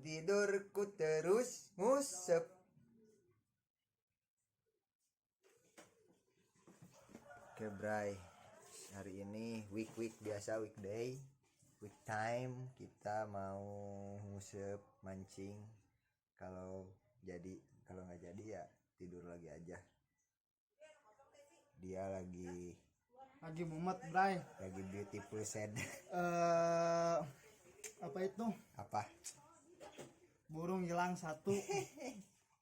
Tidur ku terus ngusep. Oke Bray, hari ini week week biasa, weekday, week time, kita mau ngusep mancing. Kalau jadi, kalau nggak jadi ya tidur lagi aja. Dia lagi mumet Bray, lagi beautiful sad. Apa itu? Apa? Burung hilang satu.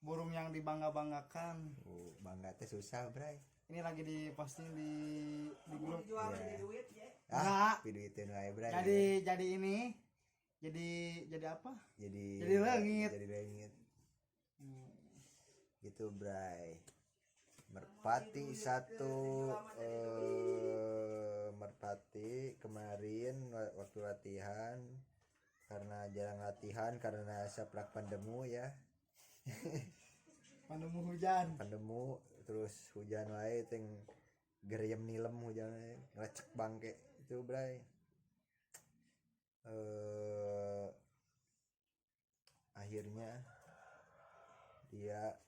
Burung yang dibangga-banggakan. Oh, bangga teh susah Bray. Ini lagi diposting di grup. Ya. Enggak. Videoin wae Bray. Jadi ini. Jadi apa? Jadi leungit. Jadi leungit. Gitu Bray. Merpati satu, merpati kemarin waktu latihan, karena jarang latihan karena saplak pandemu ya. Pandemu hujan. Pandemu terus hujan wae teng geriem nilem hujan wae ngelecek bangke itu Bray. Akhirnya dia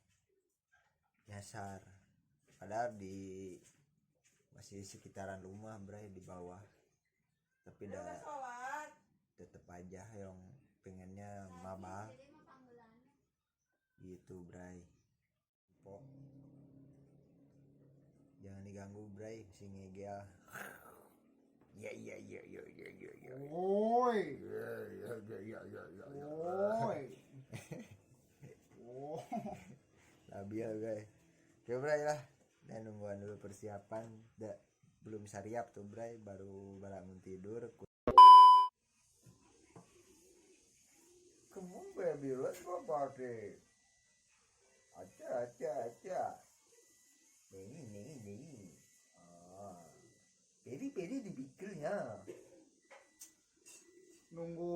nyasar, padahal di masih sekitaran rumah Bray, di bawah, tapi dah tetep aja yang pengennya mabal gitu Bray. Pok jangan diganggu Bray, si ngegel. Ya ya ya ya ya ya ya. Woi. Ya ya ya ya ya ya. Woi. Oh. Labil Bray. Oke Bray lah. Dan nungguan dulu persiapan. Da, belum sariap tuh Bray, baru bangun tidur. Come on baby, let's go party. Acha acha acha. Nih nih nih. Ah. Peri peri dibikinnya. Nunggu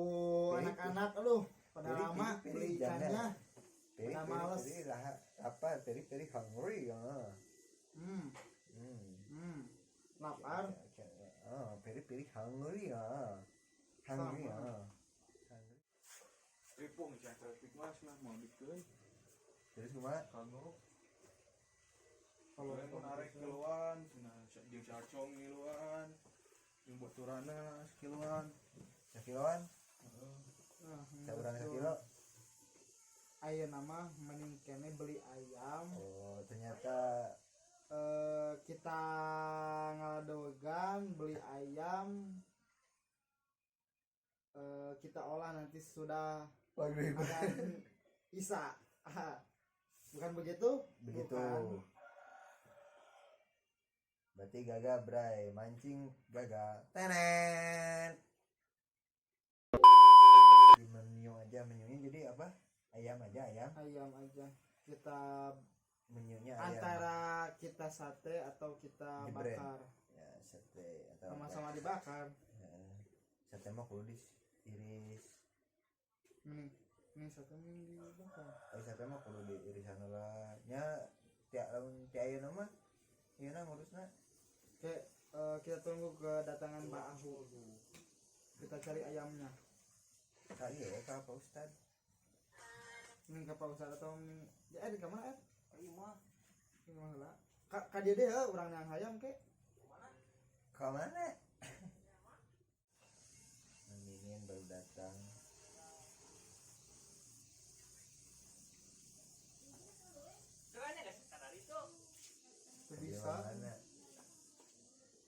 anak-anak lu pada peri, lama peri, beli ikannya. Peri, pada peri, males. Peri, lah, apa peri peri hungry ya. Lapar. Ah, peri peri hungry ya. Hungry ya. Ripung jangan traffic mas nah mau bikin. Terus kumaha? Kanggo. Kalau mau narik kiloan, cenah jeung si Acong ngiluan, jeung baturana sakiloan. Sakiloan? Heeh. Saurang sakilo. Ayeuna mah mending kene beli ayam. Oh, ternyata kita ngaladogan beli ayam. Kita olah nanti sudah maghrib. Akan Isa. Bukan begitu? Begitu. Bukan. Berarti gagal Bray, mancing gagal. Tenet. Di menu aja, menunya jadi apa? Ayam aja, ayam. Ayam aja. Kita menunya ayam. Antara kita sate atau kita Jebret. Bakar. Ya, sate atau sama-sama dibakar. Ya, sate mah kudu diiris. Ini sate mending dibakar. Sate mah kudu diirisan heula. Nya tiap lamun ti ayeuna mah ayeuna ngurusna. Oke, kita tunggu kedatangan Mbak Ahu. Kita cari ayamnya. Kali ya ke Pak Ustad. Ini ke Pak Ustad atau ya di kamar Ka imah. Imah heula. Ka dieu deh urang yang hayam ke. Ka mana? Mendingin baru datang. Bisa.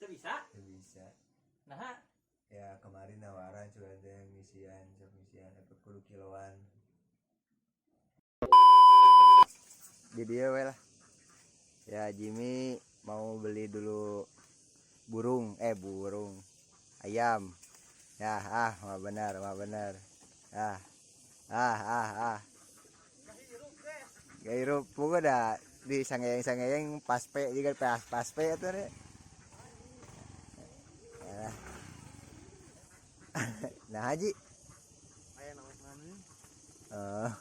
Itu bisa? Itu bisa. Nah, ya kemarin nawaran sudah ada yang ngisian, siap ngisian apa kudu kiloan. Jadi ya lah. Ya Jimmy mau beli dulu burung ayam. Ya, mah benar, mah benar. Ah. Gairup pugu dah di sangeyeng-sangeyeng paspe juga paspe itu deh. Nah Haji. Aya naon mana? Oh.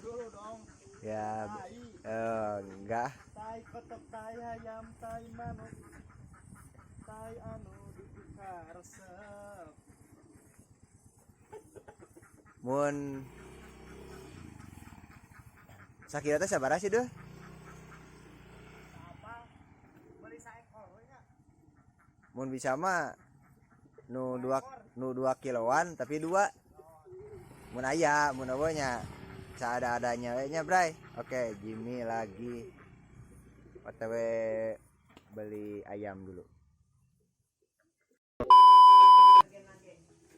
Dulu dong. Ya, enggak. Tai. Tai kotok, tai hayam, tai manuk, tai anu dipikaresep. Mun sakira teh sabaraha sih deuh? Apa? Beli saekor we nya. Mun bisa mah nu 2 kiloan tapi dua. Mun aya, mun euweuh nya saada-adanya we nya, Bray. Oke, Jimmy lagi OTW beli ayam dulu.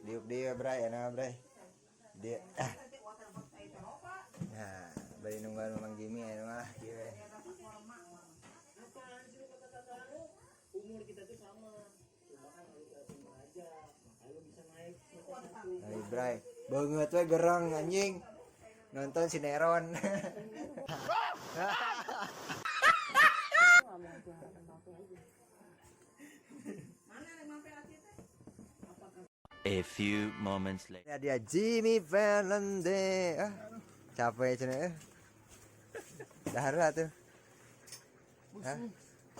Diuk dia, Bray, enak, Bray. Dia ah. Nah, beli nungguan Mamang Jimmy ya mah kieu we. Hai Bray, banget we gerang anjing. Nonton sinetron. A few moments later. Ya dia Jimmy Fernandez. Ah, capek cenah eh. Dahar lah tuh. Hah?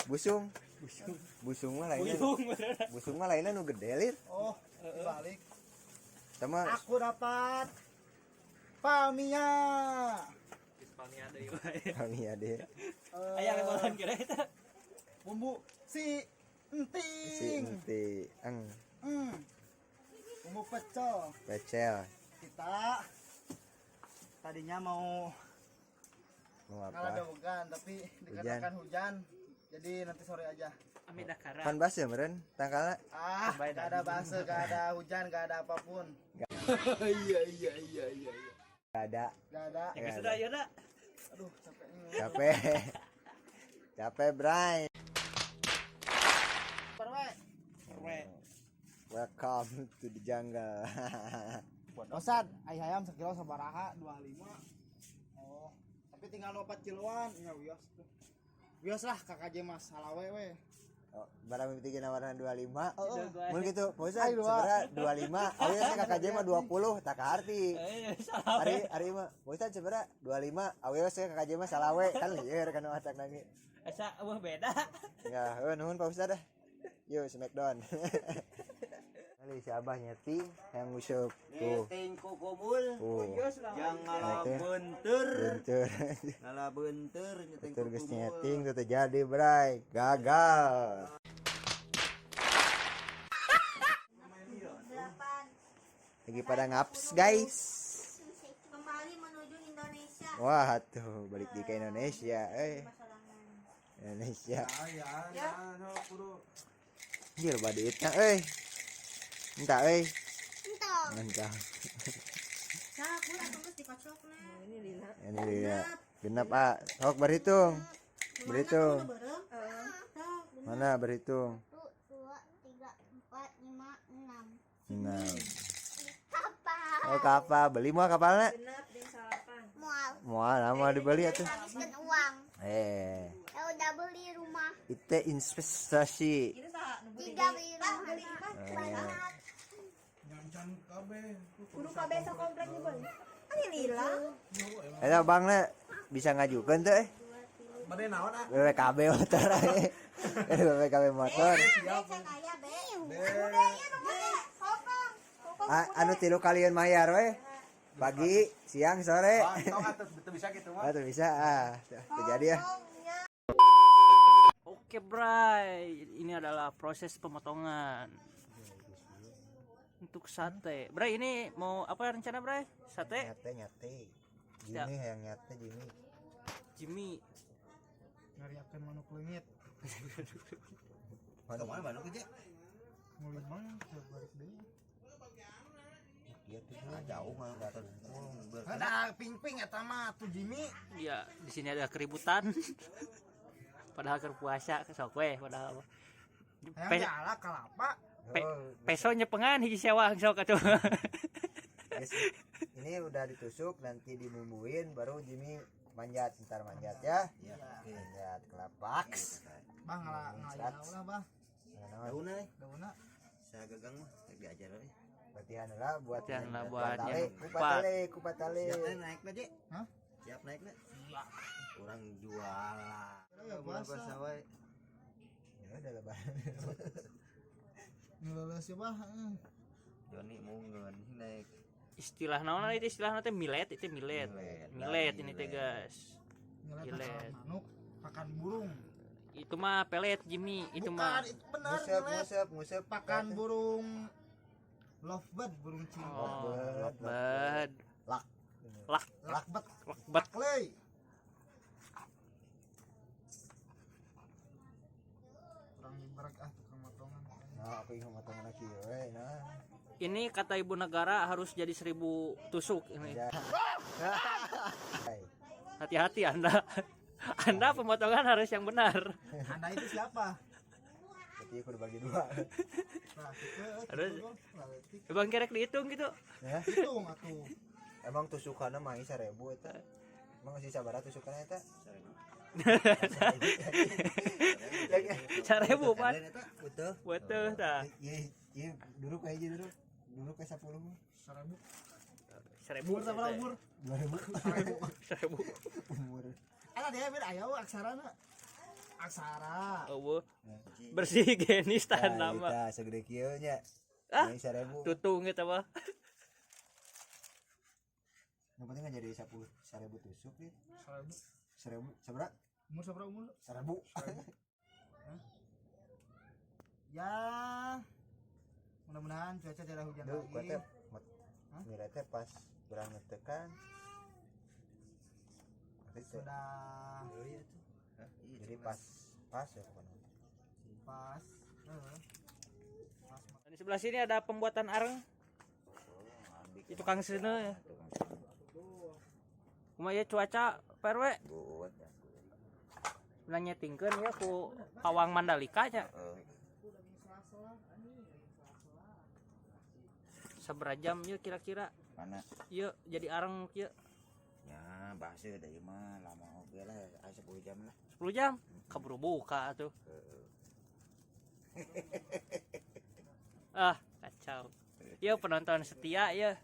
Busung. Busung. Busung mah lainnya. Busung mah lainnya nu gede lir. Oh, balik. Sama Aku dapat Palmia. Palmia deui wae. kami ya deh. Aya lebaran kira eta. Bumbu si enting. Si enti eng Bumbu pecel. Pecel. Kita tadinya mau Mau apa? ngaladogan tapi dikarenakan hujan. Jadi nanti sore aja. Ami dakara. Pan basah meureun tangkalna. Ah, gak ada bahasa, gak ada hujan, gak ada apapun. Gak ada. Gak ada. Ya sudah ayeuna. Aduh, capek nih. Capek. Capek, Bray. Perwe. Welcome to the jungle. Osad, ay ayam sekilo sabaraha 25. Oh, tapi tinggal 4 kiloan. Ya wios tuh. Wios lah KKJ Mas salawe we. Oh, barang mimpi nawaran 25. Oh, Mun gitu, Pak Ustad, Ayo, dua. sebenarnya 25, ayo saya KKJ mah 20, tak arti. Eh, salah. Ari ari mah, Pak Ustad sebenarnya 25, ayo saya KKJ mah salawe, kan lieur kan otak nangis. Asa eueuh beda. Ya, eueuh nuhun Pak Ustad dah. Yuk smackdown. Kali si Abah nyeting yang nguseup tuh. Nyeting kukumul Tuh. yang ngalah Nyeting. bentur, Bentur. ngalah bentur nyeting Bentur geus kukumul. nyeting tuh terjadi, Bray. Gagal. Lagi pada ngaps, guys. Kembali menuju Indonesia. Wah, tuh balik di ke Indonesia, eh. Indonesia. Ya, Anjir, loba duitna euy. Entah euy. Entah. Entah. Nah, aku atuh geus dikocokna. Ini dia. Genap, ah. Sok berhitung. Berhitung. Mana berhitung? 1, 2, 3, 4, 5, 6. Enam. Kapal. Oh, kapal. Beli mau kapalnya? Mual. Moal, mau dibeli atuh. Habiskan uang. Eh, Ya udah beli rumah. itu investasi. Tiga beli rumah. Banyak. Nyancan kabeh. Kudu kabeh sakomplek dibeli. Ini lila. Eta bang na bisa ngajukeun teh eh. Bade naon ah? BPKB motor eh. BPKB motor. Aya be. Udah ieu nu gede. Hongkong. Hongkong. Ah, anu tilu kalian mayar we. Pagi, siang, sore. Bang, tong atuh teu bisa kitu mah. Ah, tuh bisa ah. Terjadi ya. Hongkongnya. Oke, Bray. Ini adalah proses pemotongan untuk sate. Bray, ini mau apa rencana, Bray? Sate? Nyate nyate. Jimmy yang nyate Jimmy. Jimmy. Ngariakeun manuk leungit. Mana Kemana manuk aja? Ngulimang balik deui. Dia tuh Jauh mah gatot. Ada ping-ping eta mah tuh Jimmy. Ya, di sini ada keributan. Padahal keur puasa sok we padahal. Hayang diala kalapa. Peso nyepengan hiji sewang sok atuh. Guys, ini udah ditusuk nanti dibumbuin baru Jimmy manjat, ntar manjat ya. Iya, oke. Manjat kelapa. Bang ngala ngala lah, Bang. Daunna eh. Daunna. Saya gagang mah rek diajar we. Latihan lah buat Latihan lah buat tale, yang kupat tale, kupat tale. Siap teh naik na, Je? Hah? Siap naik nek? Siap. Orang jualan. Ya puasa. Wae. Ya udah lebaran. Ngeuleuh sih bah. Joni mungeun naik. Istilah naon itu istilahna teh milet itu milet. Milet ini teh guys. Milet. Manuk pakan burung. Itu mah pelet Jimmy, itu mah. Bukan, itu benar Ngusep, milet. ngusep, ngusep. Pakan burung lovebird, burung cinta. Oh, lovebird. Lak. Lak. Lakbet. Lakbet. Clay. Kurang nyibrek ah tukang motongan. Nah, aku ingin motongan lagi we, nah. Ini kata ibu negara harus jadi 1000 tusuk ini. Hati-hati Anda. Anda pemotongan harus yang benar. Anda itu siapa? Berarti aku udah bagi dua. Nah, gitu, Harus. Bang kerek dihitung gitu. Ya. Hitung atuh. Emang tusukanna mah 1000 eta. Emang sih sabaraha tusukanna eta? 1000 Pak. Betul. Betul tah. Iya, iya dulu kayak aja dulu. Dulu kayak 10 mah. 1000. 1000. Umur sabaraha umur? 2000. 1000. Umur. Eta dia beda aya aksarana. Aksara. Eueuh. Bersih higienis tahan lama. Nah, segede kieu nya. Ah, 1000. Tutung eta mah. Yang penting kan jadi 10 1000 tusuk ya. 1000. 1000 sabaraha? Umur sabaraha umur? 1000. Ya. Mudah-mudahan cuaca tidak hujan Duh, lagi. Mira teh pas urang netekan. Sudah. Jadi pas pas ya pokoknya. Pas. Pas. Dan di sebelah sini ada pembuatan areng. Itu Kang Sene ya. Kumaha ya cuaca Pak RW? Ulah nyetingkeun ya ku Pawang Mandalika nya. Sabaraha jam ieu kira-kira? Mana? Ieu jadi areng kieu. Ya, bahasa da ieu mah lama oge lah, 10 jam lah. 10 jam? Kaburu buka atuh. Ah, kacau. Ieu penonton setia ya.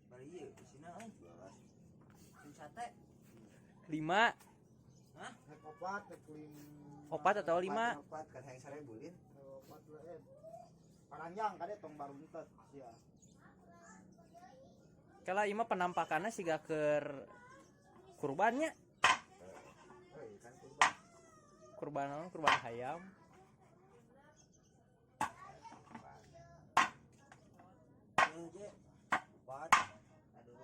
Bari ieu isina euy. Sate. 5. Hah? Rek opat, rek lima. Opat atau 5? Opat kan hayang 1000 lin. Opat lah. Paranjang kade tong baruntet sia. Kalau ieu mah penampakannya siga keur kurbannya. Oh, kan kurban. Kurban naon? Kurban hayam. Opat. Aduh.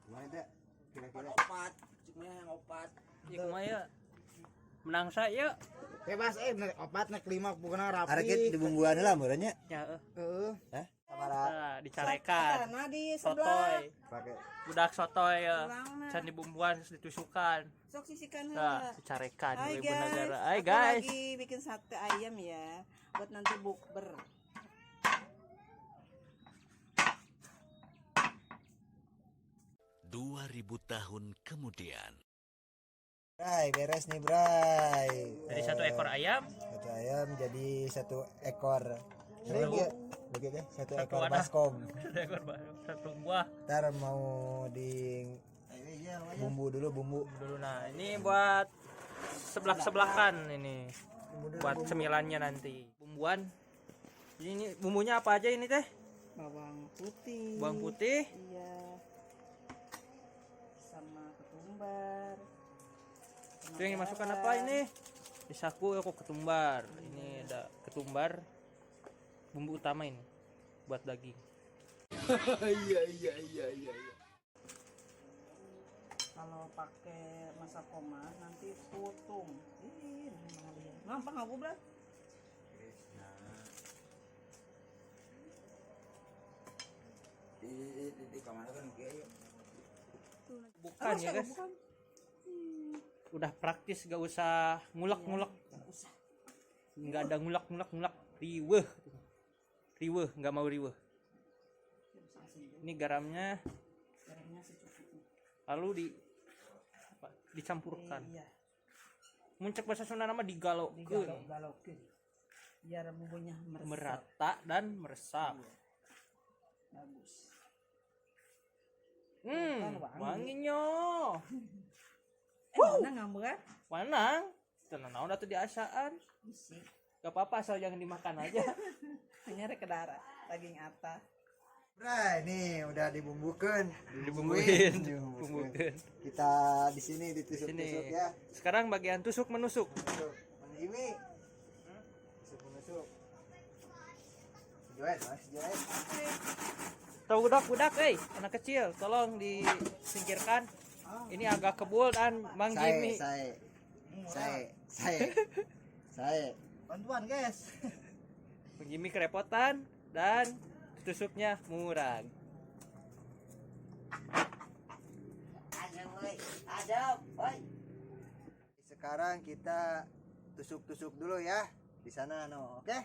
Gimana teh? Kira-kira opat, cuma yang opat. Ieu kumaha ya? Menang saya. Bebas naik opat naik 5 bukan rapi. Arakit dibumbuan lah meureun nya. Ya heeh. Heeh. Hah? Sabaraha? Nah, dicarekan. Nah, di sebelah. Sotoy. Pakai Budak sotoy ya. Tulangna. Can dibumbuan terus ditusukan. Sok sisikan Nah, heula. dicarekan Hai ibu guys. negara. Hai Aku guys. lagi bikin sate ayam ya buat nanti bukber. Dua ribu tahun kemudian. Bray, beres nih Bray. Dari satu ekor ayam, Satu ayam jadi satu ekor. Satu begitu ya, satu ekor wadah. baskom. Satu ekor baskom, satu buah. Ntar mau di bumbu dulu bumbu. Dulu nah, ini buat seblak-seblakan ini. Buat cemilannya nanti. Bumbuan. Ini bumbunya apa aja ini teh? Bawang putih. Bawang putih. Iya. Sama ketumbar. Itu yang dimasukkan apa ini? Di saku aku ketumbar. Ini ada ketumbar. Bumbu utama ini buat daging. Iya. Kalau pakai masak koma nanti putung. Ih, gampang aku berat. Di kamar kan kieu. Bukan ya guys. Bukan. Udah praktis gak usah ngulek-ngulek. Nggak ada ngulek-ngulek-ngulek. Riweuh. Riweuh, nggak mau riweuh. Ini garamnya. Garamnya secukupnya. Lalu dicampurkan. Iya. Muncak bahasa Sunda nama digalokeun. Digalok-galokeun. Biar bumbunya meresap. Merata dan meresap. Bagus. Kan wangi. Wanginya. Mana ngambek? Wanang. Tenang naon atuh diasaan. Isi. Gak apa-apa asal jangan dimakan aja. Hanya rek ke darat, daging ata. Bray, nih udah dibumbukan. Dibumbuin, Dibumbukeun. dibumbuin. Kita di sini ditusuk-tusuk Sini. ya. Sekarang bagian tusuk menusuk. Tusuk. Mang Jimmy. Tusuk menusuk. Si Joen, Mas Joen. Tahu budak-budak, anak kecil, tolong disingkirkan. Ini agak kebul dan Mang Jimmy. Saya. Bantuan, guys. Mang Jimmy kerepotan dan tusuknya murah. Sekarang kita tusuk-tusuk dulu ya di sana no. Oke?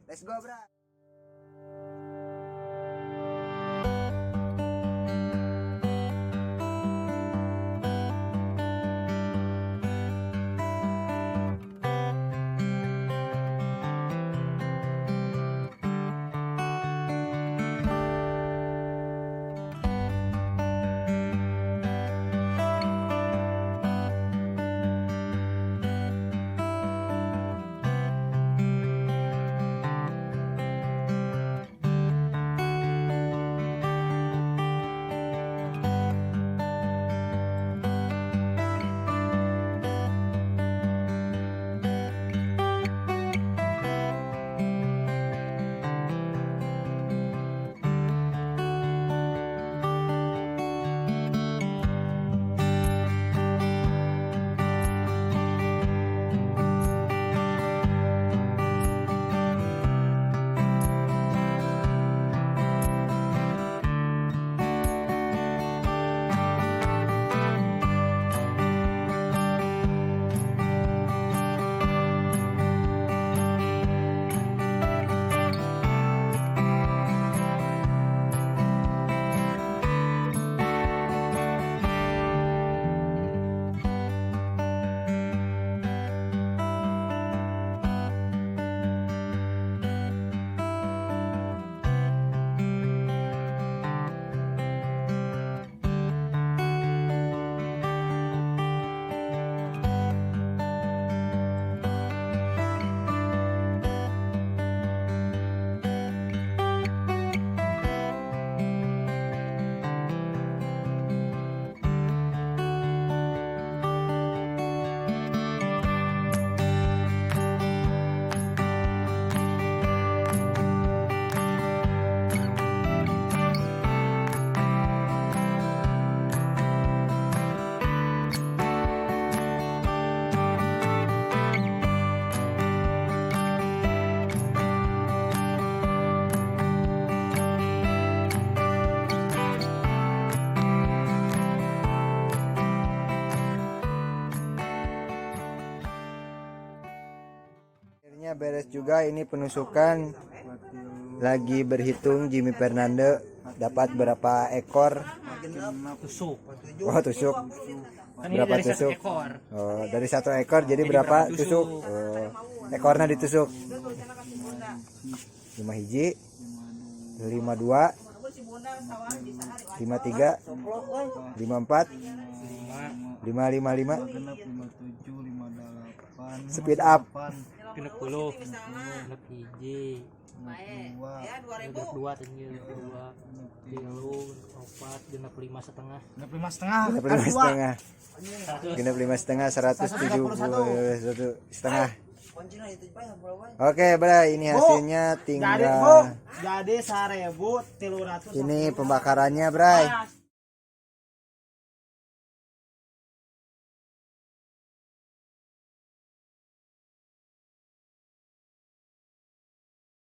Let's go, Bray. Akhirnya beres juga ini penusukan. Lagi berhitung Jimmy Fernando dapat berapa ekor. Tusuk. Oh, tusuk. Kan ini Berapa dari satu tusuk? ekor. Oh, dari satu ekor jadi berapa berapa tusuk? tusuk? Oh, ekornya ditusuk. 5 hiji, 5 2, 5 3, 5 4, 5 5 5. 6 5 7 5 8 Speed up. 60, genep hiji, 2 genep 2 tinggi, genep 2, 3, 4, genep 5,5. Genep 5,5. Genep 5,5. 100. Genep 5,5, 171,5. Oke, Bray, ini hasilnya Jadi, Bu, tinggal jadi 1.300. ini pembakarannya, Bray.